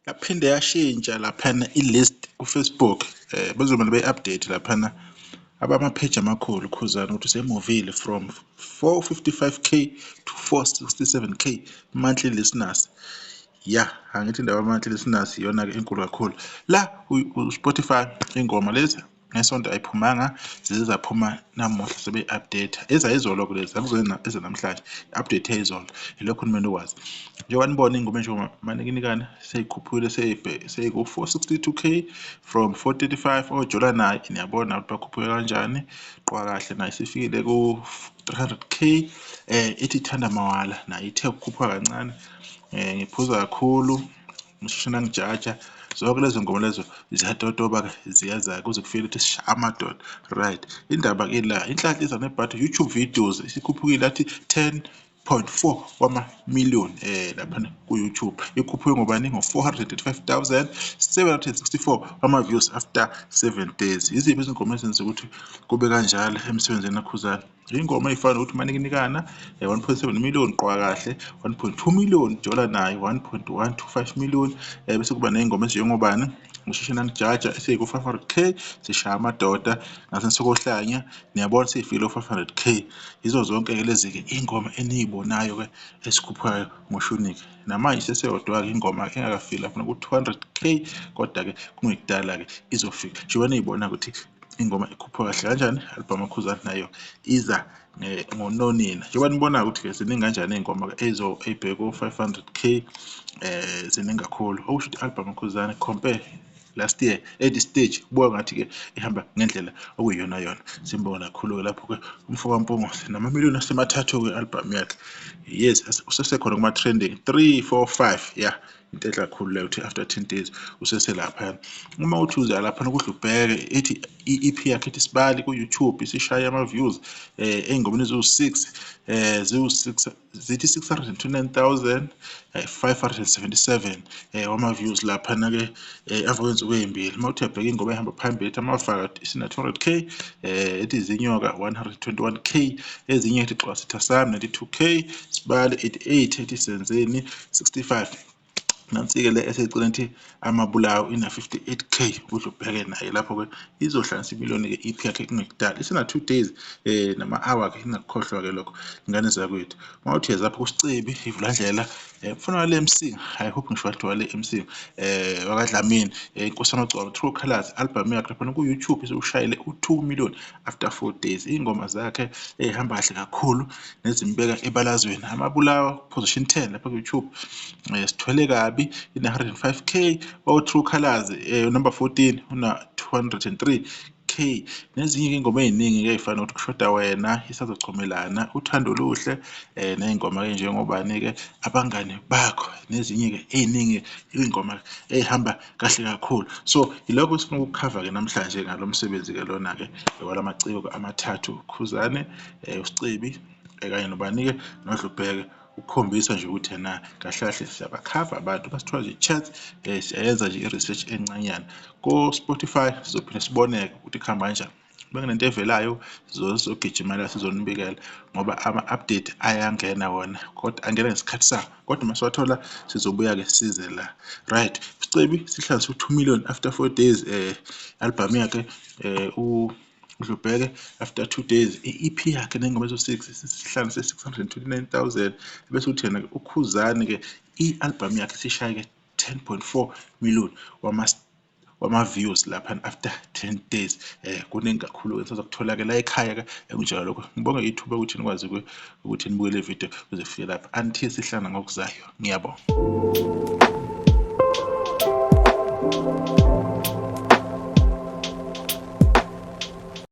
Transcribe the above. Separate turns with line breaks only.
Yaphinde yashintsha laphana i-list ku-Facebook, bezomele beyi-update laphana abama-page amakhulu Khuzani ukuthi usemuvile from 455K to 467K monthly listeners. Ya, angithi indaba monthly listeners iyona-ke enkulu kakhulu. La u-Spotify ingoma lezi ngesonto ayiphumanga, zize zaphuma namuhla sebe-update. Ezayizolo-ke lezi, akuzona ezanamhlanje, i-update yayizolo. Yilokho okumele ukwazi. Njengoba nibona ingoma enjengoManikinikane seyikhuphukile seyiku-462K from 435 ojola naye niyabona ukuthi bakhuphuke kanjani. Qwa kahle naye isifikile ku-300K. Ithi Thanda Mawala naye ithe ukukhuphuka kancane. Ngiphuza kakhulu ngisheshe nangijaja zonke lezo ngoma lezo ziyatotoba-ke ziyaza kuze kufike ukuthi sishaya amadoda. Right, indaba-ke la inhlanhla iza nebhadi. YouTube videos isikhuphukile athi 10.4 wama-million laphana ku-YouTube. Ikhuphuke ngobani? Ngo-435,764 wama-views after 7 days. Yiziphi izingoma ezenza ukuthi kube kanjalo emsebenzini kaKhuzani? Ingoma ey'fana nokuthi Manikinikana 1.7 million, Qwa Kahle 1.2 million, Jola Naye 1.125 million, bese kuba ney'ngoma ezinjengobani Ngisheshe Nangijaja eseyiku-500K, Sishaya Amadoda naseNsokohlanya niyabona seyifikile ku-500K. Yizo zonke-ke lezi-ke iy'ngoma eniyibonayo-ke ezikhuphukayo ngoshuni-ke. Namanje iseseyodwa-ke ingoma engakafiki lapha ku-200K, kodwa-ke kungekudala-ke izofika. Njengoba niyibona ukuthi ingoma ikhuphuka kahle kanjani, album kaKhuzani nayo iza ngononina. Njengoba nibona ukuthi-ke ziningi kanjani iy'ngoma ey'bheke ko-500K, ziningi kakhulu. Okusho ukuthi i-album kaKhuzani compare last year at this stage kubuka ngathi-ke ihamba ngendlela okuyiyona yona. Simbonga kakhulu-ke lapho-ke umfo kaMpungose namamiliyoni asemathathu-ke i-album yakhe. Yes, usesekhona kuma-trending 3, 4, 5, yeah. Into enhle kakhulu leyo ukuthi after 10 days useselaphayana. Uma uthi uza laphana kuhle ubheke ithi i-EP yakhe ethi Sibali ku-YouTube isishaye ama-views ey'ngomeni eziwu-6, ziwu-6, zithi 629,577 wama-views laphana-ke emva kwey'nsuku ey'mbili. Uma uthi uyabheka ingoma ehamba phambili ethi Amavaka isina-200K, ethi Izinyoka 121K, ezinye ethi Xwasitha Sami 92K, Sibali 88, ethi Senzeni 65. Nansi-ke le eseceleni ethi Amabulawo ina-58K. Udle ubheke naye lapho-ke izohlanganisa imiliyoni-ke i-EP yakhe kungekudala, isina-2 days nama-hour-ke, ingakukhohlwa-ke lokho ingane zakwethu. Uma uthi uyeza lapho kuSicebi ivulandlela, mfana wale Msinga, I hope ngisho wathi wale Msinga, wakaDlamini, Inkosi Yamagcokama, True Colours album yakhe laphana ku-YouTube isiwushayile u-2 million after 4 days. Iy'ngoma zakhe ey'hamba kahle kakhulu nezimbeka ebalazweni. Amabulawa position 10 lapha ku-YouTube, Sithwele Kabi ina-105K, o-True Colours number 14 una-203K, nezinye iy'ngoma ey'ningi-ke ey'fana nokuthi Kushoda Wena, Isazochomelana, Uthando Oluhle, ney'ngoma-ke njengobani-ke Abangani Bakho, nezinye-ke ey'ningi iy'ngoma ey'hamba kahle kakhulu. So yilokho esifuna ukukukhava-ke namhlanje ngalo msebenzi-ke lona-ke walamaciko amathathu, Khuzane, uSicebi, kanye nobani-ke noDlubheke, ukukhombisa nje ukuthi ena kahle kahle siyabakhava abantu basithola nje chat, siyayenza nje i-research encanyana ko-Spotify, sizophinde siboneke ukuthi kuhamba kanjani. Uma kunento evelayo sizogijima la sizonibikela, ngoba ama-update ayangena wona, kodwa angena ngesikhathi sawo, kodwa uma siwathola sizobuya-ke size la. Right, Sicebi sihlanganise u-2 million after 4 days, album yakhe, uDlubheke after 2 days i-EP yakhe nengoma ezo-6 sihlanganise 629,000, bese uthi yena uKhuzani-ke i-album yakhe sishaye-ke 10.4 million wama-views lapha after 10 days. Kuningi kakhulu esizokuthola-ke la ekhaya-ke ekunjalo lokho. Ngibonge ithuba ukuthi nikwazi ukuthi nibuke le video kuze kufike lapha. Until sihlangana ngokuzayo, ngiyabonga.